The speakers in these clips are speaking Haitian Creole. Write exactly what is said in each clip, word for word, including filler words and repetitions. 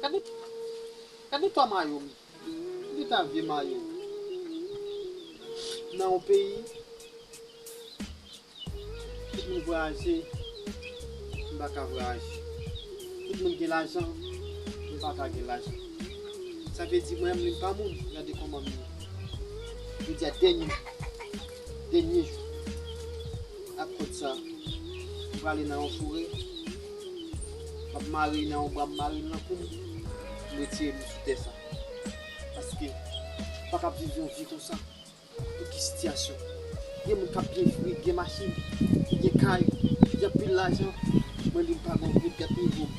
Gade, gade twa mayo m. Gade ta vye mayo m. Nan yon peyi, tout moun vwayaje, m pa ka vwayaje. Tout moun gen lajan, m pa ka gen lajan. Sa vle di mwen menm li m pa moun, gade kòman m ye. Jodi a dènye, dènye jou. Ak kòd sa, m prale nan yon forè, m ap mare nan yon bra, m mare l nan kou m, m retire m sou tè sa. Paske, m pa kab viv yon vi konsa. Pou ki sitiyasyon? Gen moun k ap byen jwe, gen machin, gen kay, gen anpil lajan. Mwen li m pa gen yon goud, gad nivo m.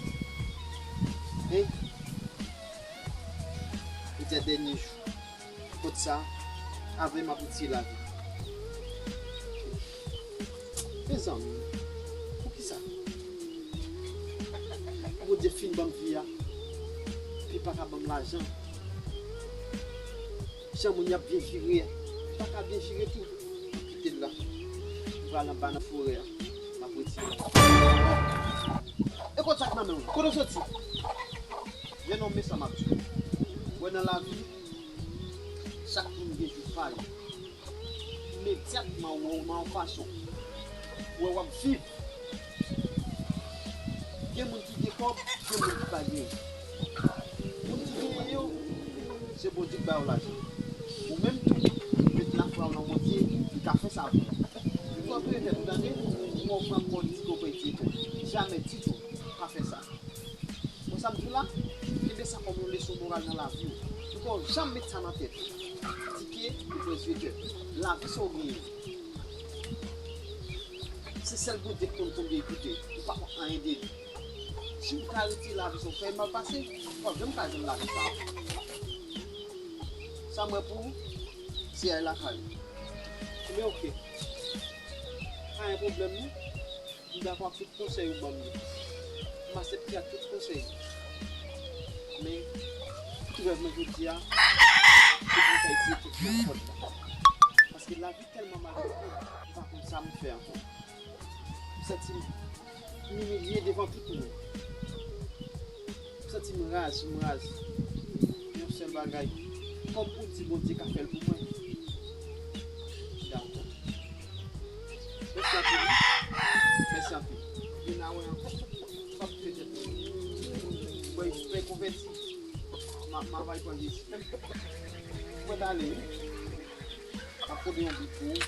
Hein? Jodi a dènye jou. Kot sa, avè m ap retire lavi. Mezanmi, poukisa? Bondye fin ban m vi a, li pa ka ban m lajan. Jan moun y ap byen jire a, li pa ka byen jire tou. M kite l la. M pral anba nan forè a. M ap retire lavi. E kot sa k nan men w? Kote w soti? Jennonm, men sa m ap di w. Ou wè nan lavi, chak moun gen jou pa yo. Imedyatman ou wè w nan yon fason, ou wè w ap viv. Gen moun ki gen kòb, gen moun ki pa gen. Moun ki genyen yo, se Bondye k ba yo lajan. Ou menm tou, met lafwa w nan Bondye, li ka fè sa pou ou. Li fò touye tèt ou tande, ou wè w pran kòd di ke w prèdye tou. Jamè ditou, pa fè sa. Bon, sa m di w la, kenbe sa kòm yon leson moral nan lavi w. Pou ke w janm met sa nan tèt ou. Di ke ou bezwen djòb. Lavi sa w genyen. Se sèl Bondye k konn konbyen l koute. Ou pa konn anyen de li. Si w ka retire lavi sa w fè mal pase, w p ap janm ka jwenn lavi sa a. Sa m wè pou ou, se al lakay ou. Ebyen, oke. Pa gen pwoblèm, non. M dakò ak tout konsèy ou ban m yo. M aksepte ak tout konsèy ou. Men, rèv mwen jodi a, se pou m fè retire tèt nan kòd la. Paske lavi tèlman malfektè, m pa konn sa m fè ankò. M santi m imilye devan tout moun. M santi m raz, m raz. Yon sèl bagay, kòm ou di Bondye ka fè l pou mwen. Dakò. Mèsi anpil, wi. Mèsi anpil. Vin a wè ankò. M ap fè tèt mwen. Mwen, mwen konvèti. M a, m a bay pran Jezi. Mwen t ale, wi. M ap pote yon bit pou ou,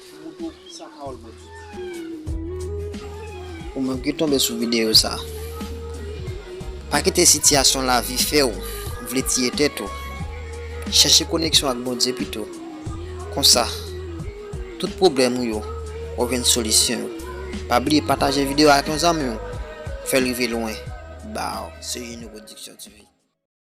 pou montre w kisa pawòl Bondye di. Ou menm ki tonbe sou videyo sa, pa kite sitiyasyon lavi fè w vle tiye tèt ou. Chèche koneksyon ak Bondye pito. Konsa, tout pwoblèm ou yo, w ap jwenn solisyon yo. Pa bliye pataje videyo a ak yon zanmi w. Fè l rive lwen. Baww, se Junior Production T V.